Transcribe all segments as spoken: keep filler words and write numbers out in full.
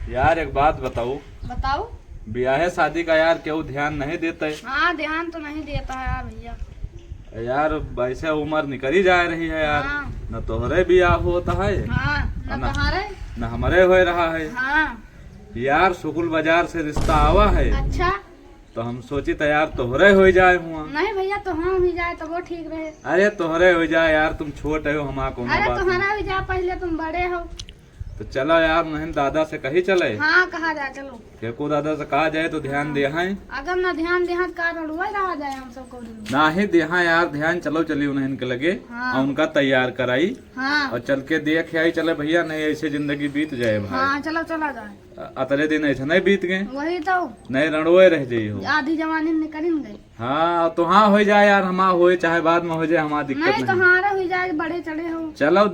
यार, एक बात बताऊ। बताऊ। ब्याहे शादी का यार केहू ध्यान नहीं देते। हाँ, ध्यान तो नहीं देता है यार भैया। यार, वैसे उम्र निकली जा रही है यार। हाँ। न तोहरे ब्याह होता है, हाँ, न न, तोहरे। न हमरे होए रहा है। हाँ। यार, सुकुल बाजार से रिश्ता आवा है। अच्छा। तो हम सोची त यार तोहरे हो जाए हुआ। नहीं भैया, तोहरा हो जाए तो वो ठीक रहे। अरे, तोहरे हो जाए यार, तुम छोट हो, हमार कौनो अरे, बात तोहरा नहीं। हो जाए, पहले तुम बड़े हो। तो चलो यार, नहीं दादा से कही चले। हाँ, कहा जाए, चलो। केको दादा से कहा जाए तो ध्यान हाँ। दे हैं। अगर ना ध्यान दे हैं तो का रड़ुआ रहा जाए हम सब को। नहीं दे हैं यार ध्यान, चलो चली उन्हें इनके लगे हाँ। और उनका तैयार कराई हाँ। और चल के देख आई चले भैया, नहीं ऐसे जिंदगी बीत जाए भाई। हाँ, चलो चला जाए। अ-, अतरे दिन ऐसे नहीं बीत गए। वही तो। नहीं रड़ुए रह जाई हो। आधी जवानी निकल गई। हाँ, तो हाँ हो जाए यार, हमार होए चाहे बाद में हो जाए, हमार दिक्कत नहीं, नहीं। तुम्हारा हो जाए, बड़े चढ़े हो। चलो,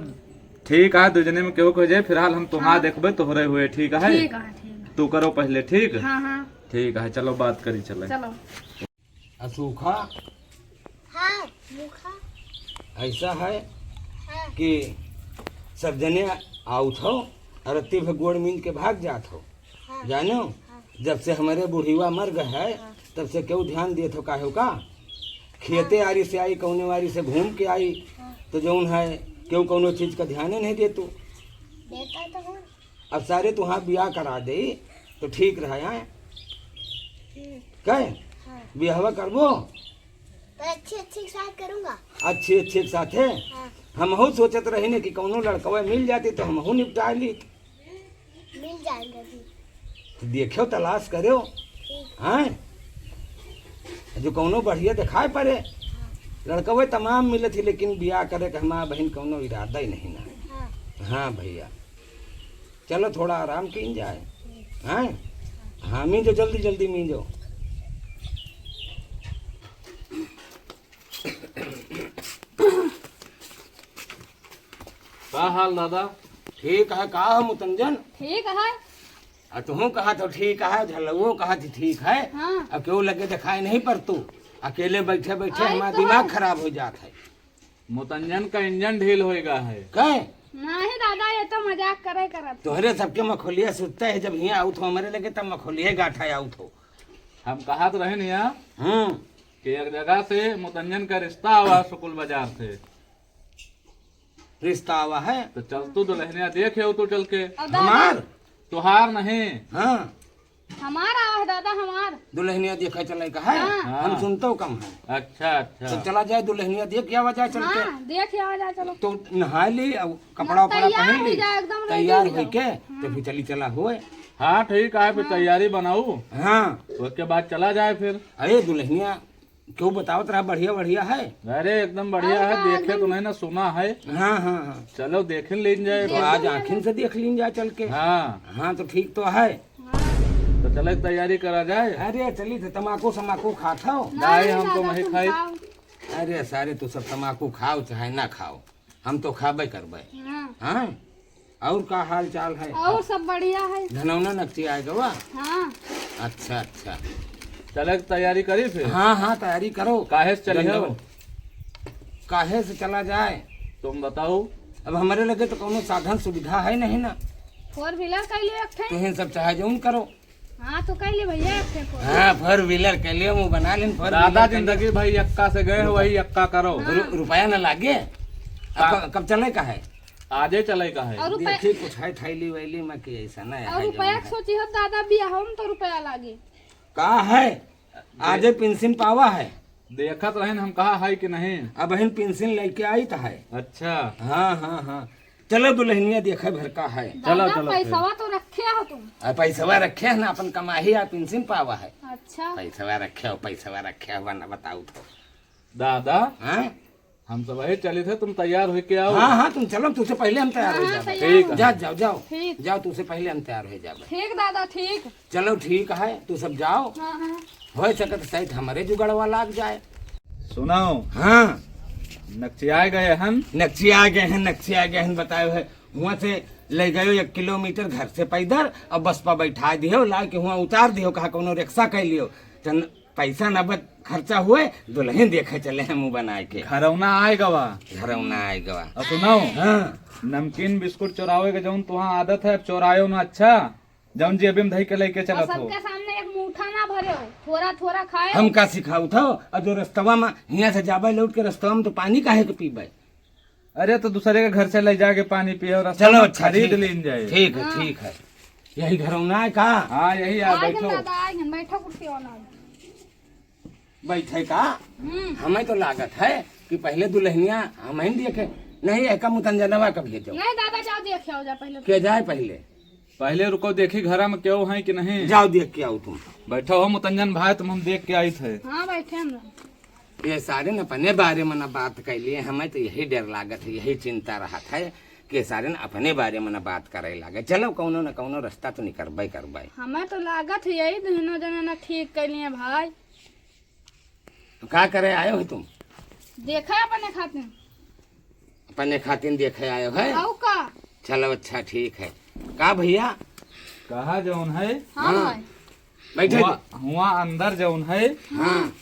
ठीक है, दो जने में केहू के हो जाए, फिलहाल हम तुम्हार हाँ। देखबे, तोहरे हुए, ठीक है? ठीक है, ठीक है। तू करो पहले, ठीक? हाँ, हाँ। ठीक है, चलो बात करी चले। चलो। असूखा। हाँ, भूखा। ऐसा है हाँ। कि सब जने आउत हो और अत्ती भर गोड़ मीन के भाग जात हो। हाँ। जानो, हाँ। जब से हमारे बुढ़िया मर गए है, हाँ। तब से केहू ध्यान देत हो काहे का? खेते हाँ। आरी से आई, कौने आरी से घूम के आई, हाँ। तो जौन है, केहू कौनो चीज का ध्याने नहीं देतू। देता तो हूँ। अब सारे तुहार बियाह करा दे, तो ठीक रहा है। हम्म। कहे? हाँ। बियाहवा करबो? तो अच्छे, अच्छे के साथ करूँगा। अच्छे, अच्छे के साथ है? हाँ। हमहू सोचत रही ने कि कौनो लड़कवा मिल जाती तो हमहू निपटा ली। मिल जाएगा जी। तो देखो, तलाश करो। ठीक। हाँ? जो कौनो बढ़िया दिखाई पड़े। हाँ। लड़कवे तमाम मिलत ही, लेकिन बियाह करे के हमार बहिन कौनो इरादा ही नहीं ना। हाँ। हाँ भैया, चलो थोड़ा आराम कीन जाए। ठीक। हाँ? हाँ, मींजो, जल्दी जल्दी मींजो। का हाल दादा? ठीक है, का हो मुतंजन? ठीक है। आ तुहूँ कहा तो ठीक है, झल्लुओ कहा थी ठीक है। हाँ। अब केहू लगे दिखाई नहीं पड़तू, अकेले बैठे बैठे आई हमारा तो दिमाग है। खराब हो जात है। मुतंजन का इंजन ढील होएगा है। कहे? नहीं दादा, ये तो मजाक करे करत। तोहरे सबके मखोलिया सुतते है, जब हियाँ आउत हो हमारे लगे तब मखोलिया गाठा आउत हो। हम कहा तो रहे नहीं यहाँ हम्म। कि एक जगह से मुतंजन का रिश्ता आवा सुकुल बाजार से। रिश्ता आवा है। तो चल तू दुल्हनिया देख आओ तू चल के। और दादा? हमार? तोहार नहीं। हाँ। हमार आवा है दादा, हमार। दुल्हनिया देखा चले का है? हाँ। हाँ। हम सुनतो कम है। अच्छा, अच्छा। तो चला जाए दुल्हनिया देख के आवा जाए चल के। हाँ, देख के आवा जाए चलो। तो नहा ली, अब कपड़ा उपड़ा तैयार पहन हो ली, जाए, एकदम ready तैयार हो होई जाओ। के, तो हाँ। फिर चली चला होए। हाँ, ठीक है, फिर हाँ। तैयारी बनाऊ। हाँ। उसके बाद चला जाए फिर। अरे दुल्हनिया क्यों बतावत रहा, बढ़िया बढ़िया है। अरे एकदम बढ़िया और है, का देखे तो एकदम नहीं ना, सुना है। हाँ, हाँ, हाँ। चलो देख लीन जाए। तो आज आँखिन से देख लीन जाए चल के। हाँ। हाँ, तो ठीक तो है। हाँ। तो चले तैयारी करा जाए। अरे चली तो तमाकू समाकू खात हो? नहीं, नहीं, हम तो दादा, नहीं तुम खाई। खाओ। अरे सारे तू सब तमाकू खाओ चाहे ना खाओ, हम तो खाबे करबे। हाँ। हाँ? और का हाल चाल है? और सब बढ़िया है। धनौना नकटी आए गवा? हाँ। अच्छा, अच्छा। चले के तैयारी करी फिर? हाँ, हाँ, तैयारी करो। काहे से चली हो? काहे से चला जाए? तुम बताओ। अब हमारे लगे तो कौनो साधन सुविधा है नहीं ना। Four wheeler कर लियो एक ठे। तुहिन सब चाहे जौन करो। हाँ, तो कह ले भैया, एक ठे फोर। हाँ, four wheeler कह लियो, मुँह बना लेन, four दादा wheeler कह लियो। जिंदगी भाई यक्का से गए हो, वही यक्का करो। हाँ। रु-, रुपया न लागे। अब का-, कब, कब चले का है? आजे चले का है। और रुपया देखी कुछ है थैली वैली में कि ऐसा ना और है रुपया जो है। सोची हो दादा, बियाह में तो रुपया लागे। का है? आजे पेंशन पावा है। देखत रहन हम कहा है कि नहीं। अब हिन पेंशन लेके आई त है। अच्छा। हाँ, हाँ, हाँ। चलो दुल्हनिया देखे भर का है। चलो, दादा, चलो फिर। पैसवा तो रखे हो तुम। आ, पैसवा रखे है ना, अपन कमाही आ पेंशन पावा है। अच्छा। पैसवा रखे हो, पैसवा रखे हो, ना बताओ तो। दादा, हाँ? हम सब वही चली थे, तुम तैयार होके आओ। हाँ, हाँ, तुम चलो, तुमसे पहले हम तैयार हो हाँ, जाबे। तैयार ठीक हो। है। जा, जाओ, जाओ। ठीक। जाओ, तुमसे पहले हम तैयार हो जाबे। ठीक दादा, ठीक। चलो ठीक है, तू सब जाओ। हाँ, हाँ। हो सकत सहित हमरे जुगड़वा लाग जाए। सुनाओ। हाँ। नकचिया गए हन। नकचिया गए हन, नकचिया गए हन, बतायो है। हुआं से ले गयो एक किलोमीटर घर से पैदल, अब बस पर बैठा दियो, ला के हुआं उतार दियो, कहा कौनो रिक्शा कह लियो। तन पैसा नगद खर्चा हुए, दुल्हन देखे चले हैं मुंह बनाए के। घरौना आए गवा। घरौना आए गवा। और सुनाओ। हाँ। नमकीन बिस्कुट चोरावे के जौन तुहां आदत है, अब चोरायो ना, अच्छा? जौन जेबे में धई के लेके और चलत हो। सबके सामने एक मुट्ठा ना भरे हो, थोड़ा थोड़ा खाए। हम का सिखाउत हो? और जो रस्तवा में हियां से जाबे लौट के रस्तवा में तो पानी काहे के पीबे? अरे तो दूसरे के घर से ले जाके पानी पिए और रस्ता चलो, में अच्छा, खरीद ठीक है। लीन जाए। ठीक है, हाँ। ठीक है। यही घरौना है का? हाँ, यही आ, आए बैठो। दादा, आए, बैठो कुर्सी वाला। बैठे का? हम्म। हमें तो लागत है कि पहले दुल्हनिया हम ही देखे। नहीं, एका मुतंजनवा का भेजो। नहीं दादा, जाओ देख आओ जा पहले। के जाए पहले? पहले रुको, देखी घरा में केहू है कि नहीं। जाओ देख के आओ तुम। बैठो हो मुतंजन भाई, तुम हम देख के आई थे। हाँ, बैठे हम लोग। ये सारे न अपने बारे में न बात कैलिए, हमें तो यही डर लागत है, यही चिंता रहत है कि सारे न अपने बारे में न बात करे लागे। चलो, कौनो न कौनो रास्ता तो निकरबे करबे। हमें तो लागत है यही दुनो जने न ठीक कैलिए भाई। तो का करे आयो है तुम? देखा है अपने खातिर। अपने खातिर देखे आयो है? आओ का? चलो, अच्छा, ठीक है। का भैया? कहा जौन है? हाँ हाँ। भाई। बैठे हुआ, दे। हुआ अंदर जौन है, हाँ।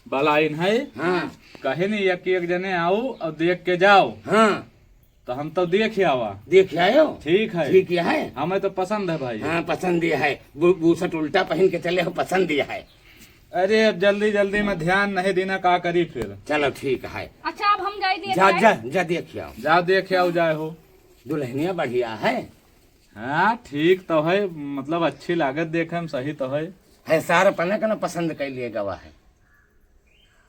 बलाइन है, हाँ। कहे नहीं, एक एक जने आओ और देख के जाओ। हाँ। तो हम तो देख आवा। देख आयो? ठीक है। ठीक है। हमें तो पसंद है भाई। हाँ, पसंद ही है। बू-, बूसट उल्टा पहन के चले हो, पसंद ही है। अरे, अब जल्दी जल्दी में ध्यान नहीं देना, का करी फिर? चलो, ठीक है। अच्छा, अब हम जाई देख जा, आए। जा, जा देख आओ। जा देख आओ, जाए हो। दुल्हनिया बढ़िया है। हाँ, ठीक तो है, मतलब अच्छी लागत देखे में, सही तो है। है सार अपने का ना पसंद कर लिए गवा है।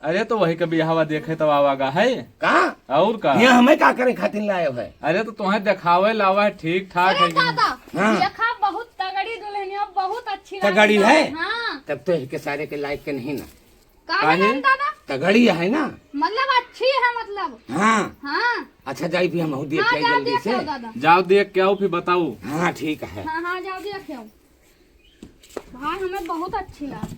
अरे, तो वही का बियाहवा देखे तो आवा गा है। का? और का? ये हमें का करे खातिर लायो है? अरे, तो तुम्हें देखावे लावा है, ठीक ठाक अरे है कि नहीं? दादा, हाँ। देखा, बहुत तगड़ी दुल्हनिया, बहुत अच्छी तगड़ी लागत है? हाँ। तब तो इसके सारे के लायक के नहीं ना। का काहे? है दादा? तगड़ी है ना। मतलब अच्छी है, मतलब। हाँ। हाँ। अच्छा, जाई भी हम देख हाँ, के आई जाओ जल्दी देख से। आओ दादा। जाओ देख के आओ, फिर बताओ। हाँ, ठीक है। हाँ, हाँ, जाओ देख आओ। भाई, हमें बहुत अच्छी लाग।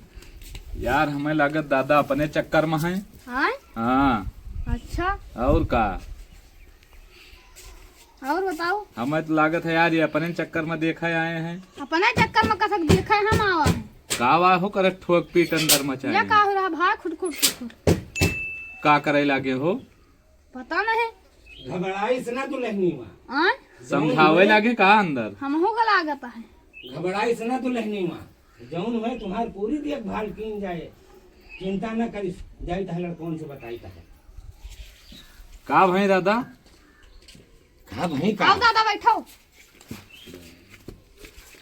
यार, हमें लागत दादा अपने चक्कर में है। हाँ? हाँ। अच्छा। और का? और बताओ। हमें तो लागत है यार, ये अपने चक्कर में देखा आए हैं। अपने चक्कर में कसक देखा है हम आवा है। का वा हो करत ठोक पीट अंदर मचाए ये हैं। का हो रहा भाई, खुट खुट खुट खुट। का करे लागे हो? पता नहीं। घबराइस ना दुल्हनिया। आय? समझावे लागे का अंदर? हमहू का लागत है। घबराइस ना दुल्हनिया। जौन है तुम्हार पूरी देखभाल कीन जाए। चिंता न करिस। जाई तह लड़कौन से बताई तह। का भाई दादा? का भाई का? आओ दादा बैठो।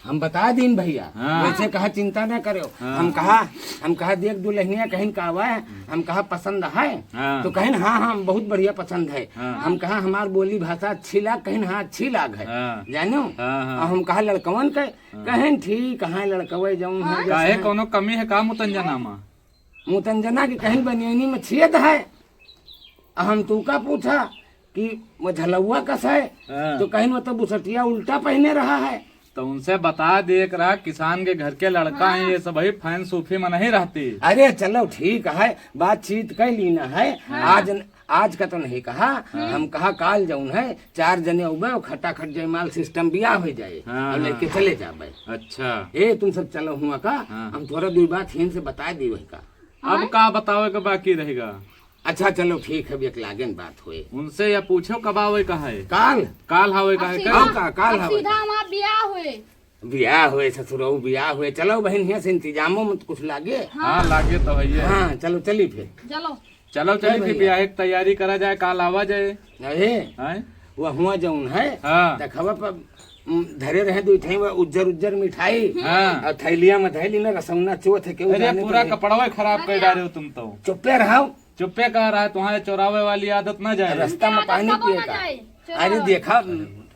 हम बता दीन भैया, हाँ। वैसे कहा चिंता ना करो। हाँ। हम कहा, हम कहा देख दुल्हनिया कहिन का आवा है, हम कहा पसंद है, हाँ। तो कहिन हाँ, हाँ, बहुत बढ़िया पसंद है। हाँ। हम कहा हमार बोली भाषा अच्छी लाग, कहिन हाँ, अच्छी लाग है। हाँ। जानो? हाँ, हाँ। और हम कहा लड़कवन के, हाँ। कहिन ठीक है लड़कवे जौन है हाँ। जैसे काहे है। कौनो कमी है का मुतंजना मा? मुतंजना के कहिन बनियनी में छेद है। हम तू का पूछा कि वो झलौआ कस है, हाँ। तो कहिन वो तो बुसटिया उल्टा पहने रहा है। तो उनसे बता दे एक रहा, किसान के घर के लड़का हाँ। हैं, ये सब ही फैन सूफी में नहीं रहती। अरे चलो ठीक है, बातचीत कर ली ना है। हाँ। आज, आज का तो नहीं कहा, हाँ। हम कहा काल जौन है, चार जने उबे और खटाखट जयमाल सिस्टम बियाह हो जाए हाँ, और हाँ। लेके चले जाबे। अच्छा। ए, तुम सब चलो हुआ का, हाँ। हम थोड़ा दुई बात हिन से बता दी वही का। अब हाँ। का बतावे के बाकी रहेगा? अच्छा, चलो ठीक है, अब एक लागेन बात होए। उनसे या पूछो कब आवे का है? काल। काल आवे का अब है सीधा, का? का, काल अब आवे सीधा का? हमार बियाह होए। बियाह होए, ससुरऊ बियाह होए। चलो बहिन, हियां से इंतजामो मत कुछ लागे। हाँ। हाँ, लागे तो है ये। हाँ, चलो चली फिर। चलो। चलो चली चलो फिर, भैया। बियाह की तैयारी करा जाए, काल आवा जाए। अरे, हैं? वो हुआ जौन है, हाँ। देखवा पर, उम, धरे रहे दुई ठे वो उज्जर उज्जर मिठाई। हाँ। और थैलिया में धैली ना रसौना चोथ है, केहू अरे, जाने तो पूरा नहीं। कपड़वा खराब कर अरे। डारे हो तुम तो। चुप्पे रहो। चुप्पे कह रहा है, तुम्हारे चोरावे वाली आदत ना जाए। रास्ता में पानी पिए का। अरे देखा,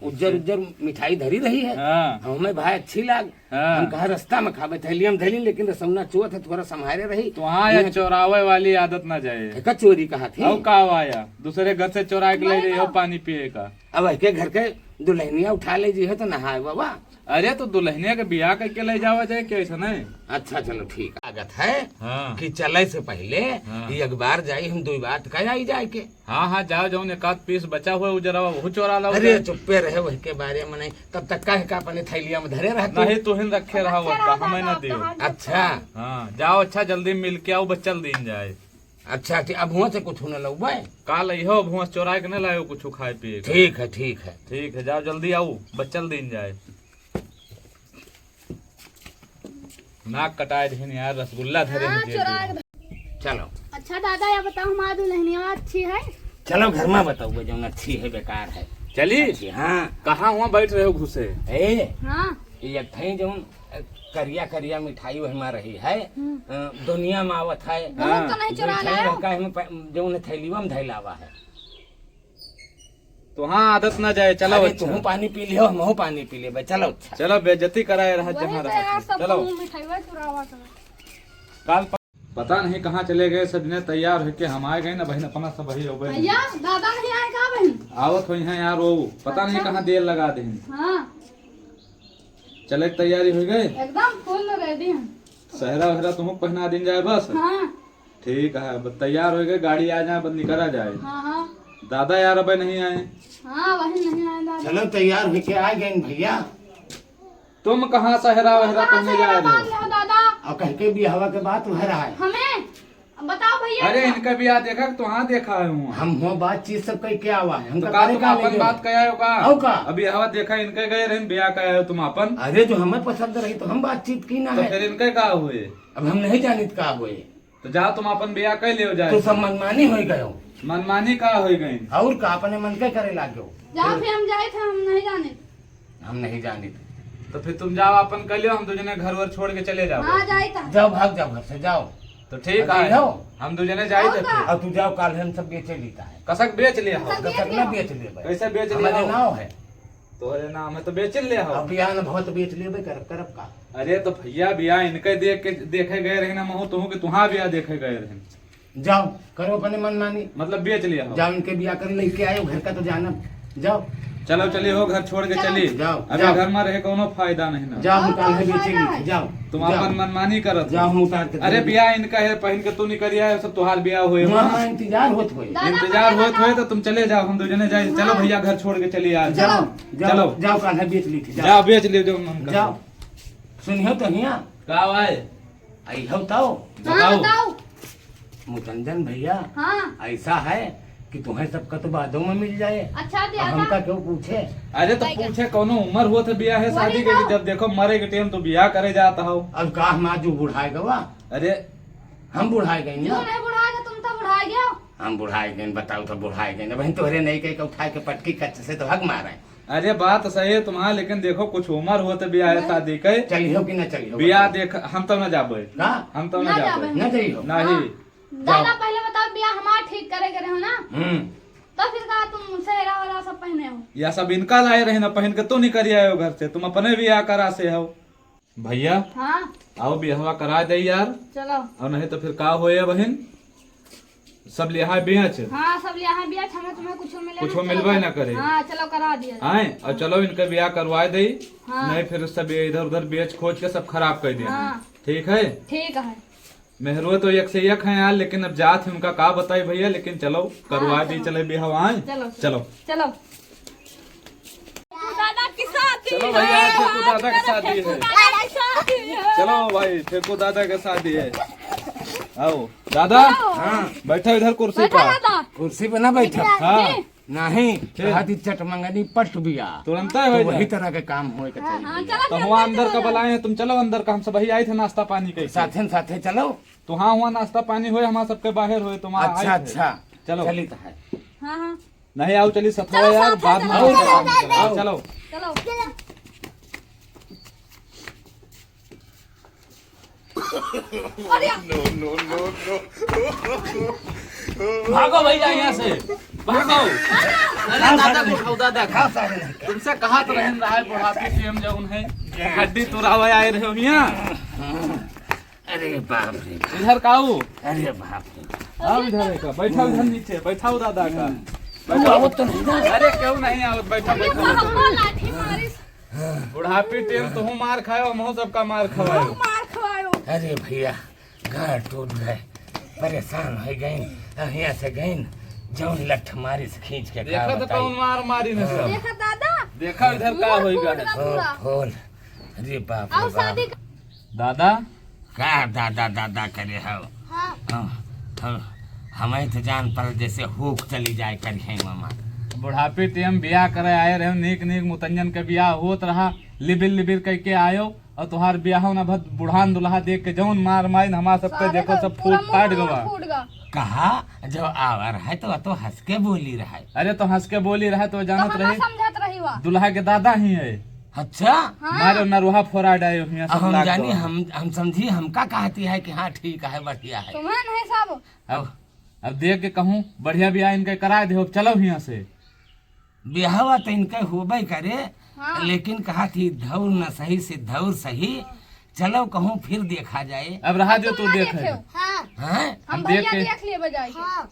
उज्जर उज्जर मिठाई धरी रही है। हाँ। हमें भाई अच्छी लाग। हाँ। हम कहा रास्ता में खाबे, थैलिया में धैली, लेकिन रसौना चोथ है, थोड़ा संभाले रही। तो हाँ, ये यहाँ चोरावे वाली आदत ना जाए। देखा चोरी कहा थी। और का आया, दूसरे घर से चोरा के ले नहीं जाइए तो। पानी पिए का। अब के घर के दुल्हनिया उठा ले जी है तो नहाए बाबा। अरे तो दुल्हनिया के बियाह करके ले जावा जाए, कैसे नहीं? अच्छा चलो ठीक। लागत है हाँ। कि चले से पहले हाँ। ये एक बार जाई, हम दो बात कर आई जाए के। हाँ, हाँ, जाओ, जौन एक आध पीस बचा हुआ है, उजरवा, वहू चोरा लाओ अरे, जाए। चुप्पे रहे, वही के बारे में नहीं। तब तक काहे का अपने थैलिया में धरे रहते? नहीं, तुहिन रखे रहा, वो का हमें ना दियो। अच्छा। हाँ, जाओ, अच्छा, जल्दी मिल के आओ, बचल दीन जाए। अच्छा, ठीक, अब हुआ से कुछ न लउबे? का लइहो, अब हुआ से चोराए के न लायो कुछ खाए पिए के। ठीक है, ठीक है। ठीक है, जाओ, जल्दी आओ, बचल दीन जाए। नाक कटाए दिहिन यार, रसगुल्ला धरे हाँ, हैं जेब में। चलो। अच्छा दादा, या बताओ, हमार दुल्हनिया अच्छी है? चलो घर मा बताओ, वो जौन अच्छी है, बेकार है। चली? अच्छी, हाँ। कहाँ हुआ बैठ रहे हो घुसे? ए, हाँ। ये एक ठई जौन, अ, करिया करिया मिठाई वही मा रही है, हम्म। अ, दुनिया मा आवत है। बहुत तो नहीं चुरा लाए हो? का है में प-, जौन थैलीवा में धैलावा है। तो हाँ, आदत ना जाए, चलो। अरे, अच्छा। तुहू पानी पी लियो, हमहू पानी पी लेबे, चलो। अच्छा। चलो, बेइज्जती कराए रहा वही जहाँ तो रहा यार, था। सब चलो। मुँह मिठाई हुआ चुरावा था। काल प-, पता नहीं कहाँ चले गए, सब जने तैयार होके हम आए गए ना बहिन, अपना सब वही हो गए। भैया, दादा नहीं आए का बहिन? आवत होई हैं यार, वो पता नहीं अच्छा। कहाँ देर लगा देहिन। हाँ। चले के तैयारी हो गई? एकदम full ready हैं। सहरा वहरा तुहू पहना दिन जाए बस। हाँ। ठीक है, अब तैयार हो गए, गाड़ी आ जाए, बस निकला जाए। हाँ, हाँ। दादा यार अबे नहीं आए। हाँ, वही नहीं आए दादा। चलो तैयार होके आ गए भैया। तुम कहाँ सहरा वहरा पहने जा रहे हो? दादा। और कह के बियाहवा के बात वह रहा है। हमें बताओ भैया। अरे इनका बियाह देखा कि तुहाँ देखा है हुआ? हम हुआ बातचीत सब कह के आवा है। तो हमका का करे तुम का अपन लेके बात कह आयो का? आओ का? अभी हवा देखा इनके गए रहन बियाह कह आयो तुम अपन। अरे जो हमें पसंद रही तो हम बातचीत की ना तो है। फिर इनके का हुए? अब हम नहीं जानित का हुए। तो जाओ तुम अपन बियाह कर लियो जाए। तो सब मनमानी हो गयो। मनमानी का हो गई? और का अपने मन के करे लाग गयो। जाओ फिर। फिर हम जाए थे, हम नहीं जाने। हम नहीं जानित। तो फिर तुम जाओ अपन कर लियो, हम दो जने घर वर छोड़ के चले जाओ। हाँ, जाए था। जाओ, भाग जाओ घर से, जाओ। तो ठीक अरे है, जाओ। हम दो जने जाए और थे का? फिर। और तू जाओ, काल हम सब बेचे लेता है। कसक बेच लिया हो? कसक कसक ना बेच लिया भाई। कैसे बेच लिया हमारे हो? नाव है। तोहरे नाम है तो बेच लिया हो। अब बियाह न भवा तो बेच लेबे करब, करब का? अरे तो भैया बियाह इनके देख के देखे गए रहे ना महू तुहू के तुहाँ बियाह देखे गए रहे। जाओ, करो अपने मनमानी। मतलब बेच लिया हो? जाओ इनके बियाह कर लेके आयो, घर का तो जाना। जाओ। चलो चलिए हो, घर छोड़ के चलो। चली। जाओ, अबे जाओ। घर में रहे कोनो फायदा नहीं ना। जाओ, हम और काल कोनो है बेचे फायदा नहीं, है? जाओ। तुम जाओ। अपन मनमानी करत जाओ, हो। हम उतार के अरे दे बियाह इनका है, पहन के तू निकल आए, सब तुहार बियाह हुए हाँ, हुआ। हाँ, इंतजार होत हुए। दादा इंतजार पहले होत हुए बताओ। तो तुम चले जाओ, हम दो जने जाए। चलो हाँ। भैया घर छोड़ के चली आ। जाओ, जाओ, चलो। जाओ, काल है बेच ली थी, जाओ। जाओ, बेच ले, जो मन करे। जाओ। सुनियो तो हिया। का भाई? आई हो ताओ। हाँ, बताओ। बताओ। मुतंजन भैया, हाँ। ऐसा है कि तुम्हें सब कतबादों में मिल जाए। अच्छा, अब दिया हमका था। क्यों पूछे? अरे तो नहीं क्या? पूछे, कौनो उम्र होत है बियाह है वही शादी के तो। कि जब देखो मरे के टाइम तो बियाह करे जात हो। अब का हम आज बुढ़ाए गवा? अरे हम बुढ़ाए गए क्यों ना? नहीं बुढ़ाए गए? तुम तो बुढ़ाए गए हो। हम बुढ़ाए गए, बताओ तो बुढ़ाए गए ना बहन, तोहरे नहीं कह के उठाए के पटकी कच्च से तो हक मारे। अरे बात सही है तुम्हार, लेकिन देखो कुछ उम्र होत बियाह है हाँ। शादी के। चलियो कि ना चलियो बियाह बताओ। देख, हम तो ना जाबे। का? हम तो ना ना जाबे। जाबे। ना जाइयो। नहीं। हाँ। दादा जाओ। पहले बताओ बियाह हमार ठीक करे के रहो ना। हम्म। तो फिर का तुम सेहरा वाला सब पहने हो? या सब इनका लाए रहे ना पहन के, तू निकल आए हो घर से, तुम अपने बियाह करा से हो। भैया, हाँ। आओ बियाहवा करा दे यार। चलो। और नहीं तो फिर का होए बहिन, सब लिहा बेच। हाँ, सब लिहा बेच, हमें तुम्हें कुछो मिले कुछो ना, चलो मिलबे कर-, ना करे। हाँ, चलो करा दिया। आए, और चलो इनके बियाह करवा दे, हाँ। नहीं फिर सब ये इधर उधर बेच खोज के सब खराब कर दिया। हाँ। ठीक है? ठीक है। मेहरुआ तो एक से एक है यार, लेकिन अब जात है उनका का बताई भैया, लेकिन चलो करवा हाँ, दी, चलो। चले बियाहवा आए। चलो, चलो। चलो। दादा की शादी चलो भैया, है। फेंकू दादा की शादी है। दादा की शादी है। चलो भाई, फेंकू दादा की शादी है। आओ दादा, हाँ। बैठो इधर कुर्सी बैठो पर। दादा। कुर्सी पे ना बैठो। हाँ। नहीं, फिर? कहा थी चटमंगनी पट बिया। तुरंत तो हो वही जाए। तरह के काम होए के हाँ, चाहिए। हाँ, चलो, तो चलो, हुआ अंदर चलो। का बुलाए हैं, तुम चलो अंदर का, हम सब वही आए थे नाश्ता पानी के। साथे साथे चलो। तो हाँ, हुआ नाश्ता पानी होए, हमारे सबके बाहर होए, तुम आ-, अच्छा, आए थे। अच्छा। चलो। चलित है। हाँ, हाँ। नहीं, आओ, चलिए, सफाई चलो, यार, साथ बाद में में चलो, आओ, चलो, चलो। चलो। चलो। अरे! भागो भैया यहाँ से, भागो। अरे दादा को उठाओ, दादा को। तुमसे कहा तो रहन रहा है, बुढ़ापे टेम जौन है, हड्डी तुरावे आए रहे हो यहाँ। अरे बाप रे। इधर का आओ। अरे बाप रे। आओ इधर है का, बैठाओ इधर नीचे, बैठाओ दादा का। तू आवत तो नहीं ना? अरे क्यों नहीं आवत, बैठा, ये बैठा। तो हमको लाठी मारिस। बुढ़ापी टेम तुहू मार खायो, हमहू सबका मार खवायो। मार खवायो। अरे भैया, गाड़ टूट गए, परेशान हो गइन, हियाँ से गइन, जौन लठ मारिस खींच के का देखा तो बताई। कौन मार मारी ने सब। हाँ। देखा दादा? देखा इधर का मुंह होई फूट गया। गया पूरा। फूल। अरे बाप रे बाप। दादा? का दादा, दादा करे हो? हाँ। हाँ, हाँ, हमें तो जान पर जैसे हुक चली जाए करिहे मामा। बुढ़ापे टेम बियाह करे आए रहे, नीक नीक मुतंजन के बियाह होत रहा, लिबिर लिबिर कह के आयो, और तोहार बियाह ना भत बुढ़ान दुल्हा देख के जौन मार माइन हमार सबके सब देखो, सब फूट फाट गवा। कहा, जब आवर है तो, तो हंस के बोली रहा है। अरे तो हंस के बोली रहा है तो जानत रही, समझत रही हुआ। दुल्हा के दादा ही है। अच्छा। हाँ। मारो नरुहा फोरा डायो हियां सब हम लाग जानी, गवा। हम, हम समझी, हमका कहती है कि हाँ ठीक है, बढ़िया है। तुम्हें नहीं सब। अब, अब देख के कहूँ बढ़िया बियाह इनके करा दे हो, चलो हियां से। बियाहवा तो इनके होबे करे, हाँ। लेकिन कहा थी धौर न सही से धौर सही, चलो कहूँ फिर देखा जाए। अब रहा जो तू देख। हाँ। हैं? हम हम देख भैया के देख लिए बजाए के। हाँ।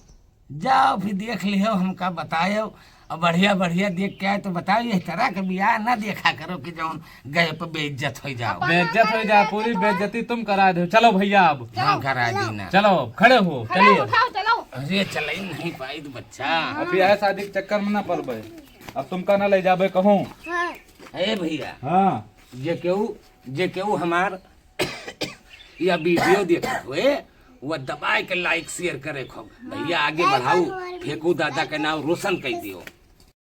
जाओ फिर देख लियो, हमका बतायो। अब बढ़िया बढ़िया देख के आए तो बताओ, ये तरह के बियाह ना देखा करो कि जौन गए पे बेइज्जत हो जाओ। बेइज्जत हो जाए, पूरी बेइज्जती तुम करा दो। चलो भैया अब। हाँ, करा दी ना। चलो अब खड़े हो, खड़े चलिए। उठाओ, चलो। अरे चले नहीं पाई तो बच्चा। अब बियाह शादी के चक्कर में ना पड़बे। अब तुमका ना ले जाबे कहूँ। हाँ। ए भैया। हाँ। जे केहू, जे केहू हमार या वीडियो देखत हुए, वो दबाए के लाइक शेयर करे खूब। भैया आगे बढ़ाऊ, फेंकू दादा के नाम रोशन कर दियो।